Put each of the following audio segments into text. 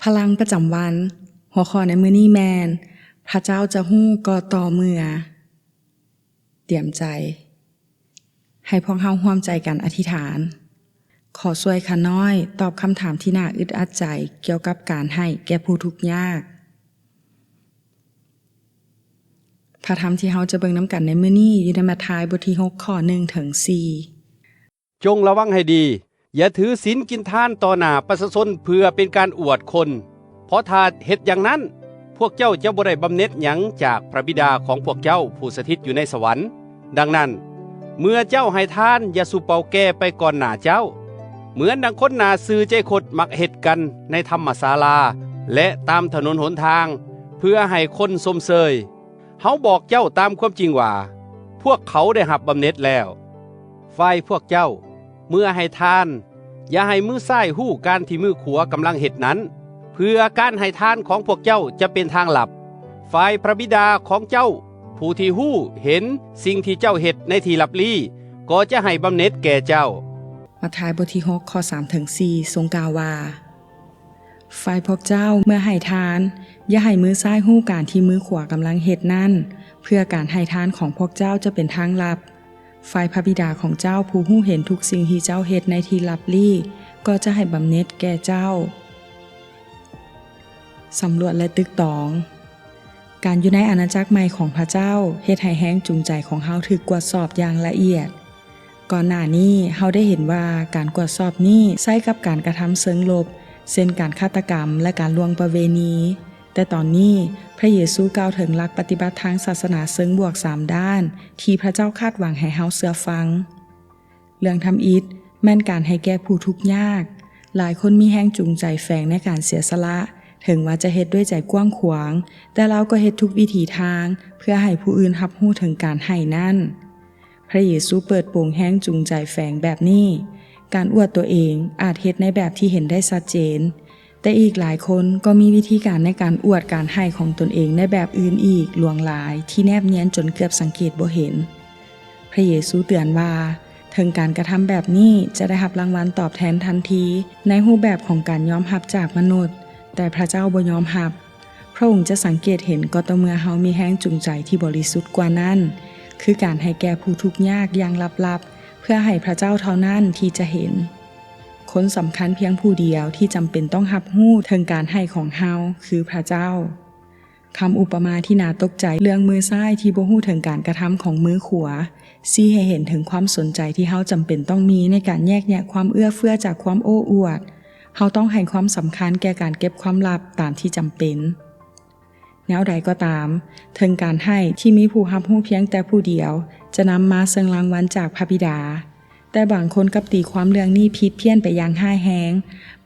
ພະລັງປະຈຳວັນ. ຫົວຂໍ້ໃນມື້ນີ້ແມ່ນ ພະເຈົ້າຈະຮູ້ກໍຕໍ່ເມື່ອ. ຕຽມໃຈ. ໃຫ້ພວກເຮົາຮ່ວມໃຈກັນອະທິຖານ. ຂໍຊ່ວຍຂ້ານ້ອຍຕອບຄຳຖາມທີ່ໜ້າອຶດອັດໃຈກ່ຽວກັບການໃຫ້ແກ່ຜູ້ທຸກຍາກ. ພະທຳທີ່ເຮົາຈະເບິ່ງນຳກັນໃນມື້ນີ້ຢູ່ໃນມັດທາຍບົດທີຫົກ ຂໍ້ໜຶ່ງເຖິງສີ່. ຈົ່ງລະວັງໃຫ້ດີ, ຢ່າຖືສິນກິນທານຕໍ່ໜ້າປະຊາຊົນເພື່ອເປັນການອວດຄົນ, ເພາະຖ້າເຮັດຢ່າງນັ້ນ, ພວກເຈົ້າຈະບໍ່ໄດ້ບຳເໜັດຫຍັງຈາກພະບິດາຂອງພວກເຈົ້າຜູ້ສະຖິດຢູ່ໃນສະຫວັນ. ດັ່ງນັ້ນ, ເມື່ອເຈົ້າໃຫ້ທານ, ຢ່າສູ່ເປົ່າແກ່ໄປກ່ອນໜ້າເຈົ້າ, ເໝືອນດັ່ງຄົນໜ້າຊື່ໃຈຄົດມັກເຮັດກັນໃນທຳມະສາລາ ແລະ ຕາມຖະໜົນຫົນທາງ, ເພື່ອໃຫ້ຄົນຊົມເຊີຍ. ເຮົາບອກເຈົ້າຕາມຄວາມຈິງວ່າ, ພວກເຂົາໄດ້ຮັບບຳເໜັດແລ້ວ. ຝ່າຍພວກເຈົ້າ, ເມື່ອໃຫ້ທານ, ຢ່າໃຫ້ມືຊ້າຍຮູ້ການທີ່ມືຂວາກຳລັງເຮັດນັ້ນ, ເພື່ອການໃຫ້ທານຂອງພວກເຈົ້າຈະເປັນທາງລັບ. ຝ່າຍພະບິດາຂອງເຈົ້າ, ຜູ້ທີ່ຮູ້ເຫັນສິ່ງທີ່ເຈົ້າເຮັດໃນທີ່ລັບລີ, ກໍຈະໃຫ້ບຳເໜັດແກ່ເຈົ້າ. ມັດທາຍບົດທີຫົກ ຂໍ້ສາມເຖິງສີ່ ຊົງກ່າວວ່າ, ຝ່າຍພວກເຈົ້າ, ເມື່ອໃຫ້ທານ, ຢ່າໃຫ້ມືຊ້າຍຮູ້ການທີ່ມືຂວາກຳລັງເຮັດນັ້ນ, ເພື່ອການໃຫ້ທານຂອງພວກເຈົ້າຈະເປັນທາງລັບ. ຝ່າຍພະບິດາຂອງເຈົ້າຜູ້ຮູ້ເຫັນທຸກສິ່ງທີ່ເຈົ້າເຮັດໃນທີ່ລັບລີ້ ກໍຈະໃຫ້ບຳເໜັດແກ່ເຈົ້າ. ສຳຫຼວດ ແລະ ຕຶກຕອງ. ການຢູ່ໃນອານາຈັກໃໝ່ຂອງພະເຈົ້າເຮັດໃຫ້ແຮງຈູງໃຈຂອງເຮົາຖືກກວດສອບຢ່າງລະອຽດ. ກ່ອນໜ້ານີ້ເຮົາໄດ້ເຫັນວ່າການກວດສອບນີ້ໃຊ້ກັບການກະທຳເຊີງລົບ, ເຊັ່ນ ການຄາດຕະກຳ ແລະ ການລ່ວງປະເວນີ. ແຕ່ຕອນນີ້ພະເຢຊູກ່າວເຖິງຫຼັກປະຕິບັດທາງສາສະໜາເຊີງບວກສາມດ້ານທີ່ພະເຈົ້າຄາດຫວັງໃຫ້ເຮົາເຊື່ອຟັງ. ເລື່ອງທຳອິດແມ່ນການໃຫ້ແກ່ຜູ້ທຸກຍາກ. ຫຼາຍຄົນມີແຮງຈູງໃຈແຝງໃນການເສຍສະຫຼະ, ເຖິງວ່າຈະເຮັດດ້ວຍໃຈກວ້າງຂວາງ, ແຕ່ລາວກໍເຮັດທຸກວິຖີທາງເພື່ອໃຫ້ຜູ້ອື່ນຮັບຮູ້ເຖິງການໃຫ້ນັ້ນ. ພະເຢຊູເປີດໂປງແຮງຈູງໃຈແຝງແບບນີ້. ການອວດຕົວເອງອາດເຮັດໃນແບບທີ່ເຫັນໄດ້ຊັດເຈນ, ແຕ່ອີກຫຼາຍຄົນກໍມີວິທີການໃນການອວດການໃຫ້ຂອງຕົນເອງໃນແບບອື່ນອີກຫຼວງຫຼາຍທີ່ແນບນຽນຈົນເກືອບສັງເກດບໍ່ເຫັນ. ພະເຢຊູເຕືອນວ່າ ເຖິງການກະທຳແບບນີ້ຈະໄດ້ຮັບລາງວັນຕອບແທນທັນທີໃນຮູບແບບຂອງການຍອມຮັບຈາກມະນຸດ, ແຕ່ພະເຈົ້າບໍ່ຍອມຮັບ. ພະອົງຈະສັງເກດເຫັນກໍຕໍ່ເມື່ອເຮົາມີແຮງຈູງໃຈທີ່ບໍລິສຸດກວ່ານັ້ນ, ຄືການໃຫ້ແກ່ຜູ້ທຸກຍາກຢ່າງລັບໆ ເພື່ອໃຫ້ພະເຈົ້າເທົ່ານັ້ນທີ່ຈະເຫັນ. ຄົນສຳຄັນພຽງຜູ້ດຽວທີ່ຈຳເປັນຕ້ອງຮັບຮູ້ເຖິງການໃຫ້ຂອງເຮົາ ຄືພະເຈົ້າ. ຄຳອຸປະມາທີ່ໜ້າຕົກໃຈເລື່ອງມືຊ້າຍທີ່ບໍ່ຮູ້ເຖິງການກະທຳຂອງມືຂວາ ຊີ້ໃຫ້ເຫັນເຖິງຄວາມສົນໃຈທີ່ເຮົາຈຳເປັນຕ້ອງມີໃນການແຍກແຍະຄວາມເອື້ອເຟື້ອຈາກຄວາມໂອ້ອວດ. ເຮົາຕ້ອງໃຫ້ຄວາມສຳຄັນແກ່ການເກັບຄວາມລັບຕາມທີ່ຈຳເປັນ. ແນວໃດກໍຕາມ, ເຖິງການໃຫ້ທີ່ມີຜູ້ຮັບຮູ້ພຽງແຕ່ຜູ້ດຽວ ຈະນຳມາເຊິ່ງລາງວັນຈາກພະບິດາ, ແຕ່ບາງຄົນກັບຕີຄວາມເລື່ອງນີ້ຜິດພຽນໄປຢ່າງຮ້າຍແຮງ,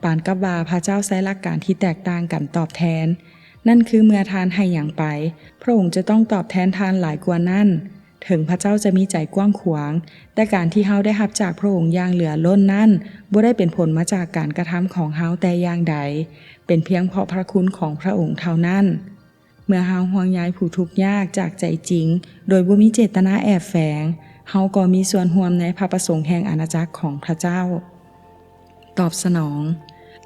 ປານກັບວ່າພະເຈົ້າໃຊ້ຫຼັກການທີ່ແຕກຕ່າງກັນຕອບແທນ. ນັ້ນຄືເມື່ອທ່ານໃຫ້ຫຍັງໄປ, ພະອົງຈະຕ້ອງຕອບແທນທ່ານຫຼາຍກວ່ານັ້ນ. ເຖິງພະເຈົ້າຈະມີໃຈກວ້າງຂວາງ, ແຕ່ການທີ່ເຮົາໄດ້ຮັບຈາກພະອົງຢ່າງເຫຼືອລົ້ນນັ້ນ ບໍ່ໄດ້ເປັນຜົນມາຈາກການກະທຳຂອງເຮົາແຕ່ຢ່າງໃດ, ເປັນພຽງເພາະພະຄຸນຂອງພະອົງເທົ່ານັ້ນ. ເມື່ອເຮົາຫ່ວງໃຍຜູ້ທຸກຍາກຈາກໃຈຈິງ ໂດຍບໍ່ມີເຈດຕະນາແອບແຝງ, ເຮົາກໍມີສ່ວນຮ່ວມໃນພະປະສົງແຫ່ງອານາຈັກຂອງພະເຈົ້າ. ຕອບສະໜອງ.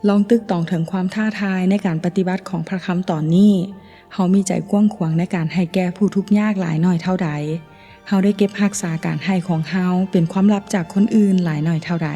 ລອງຕຶກຕອງເຖິງຄວາມທ້າທາຍໃນການປະຕິບັດຂອງພະຄຳຕອນນີ້. ເຮົາມີໃຈກວ້າງຂວາງໃນການໃຫ້ແກ່ຜູ້ທຸກຍາກຫຼາຍໜ້ອຍເທົ່າໃດ? ເຮົາໄດ້ເກັບຮັກສາການໃຫ້ຂອງເຮົາເປັນຄວາມລັບຈາກຄົນອື່ນຫຼາຍໜ້ອຍເທົ່າໃດ?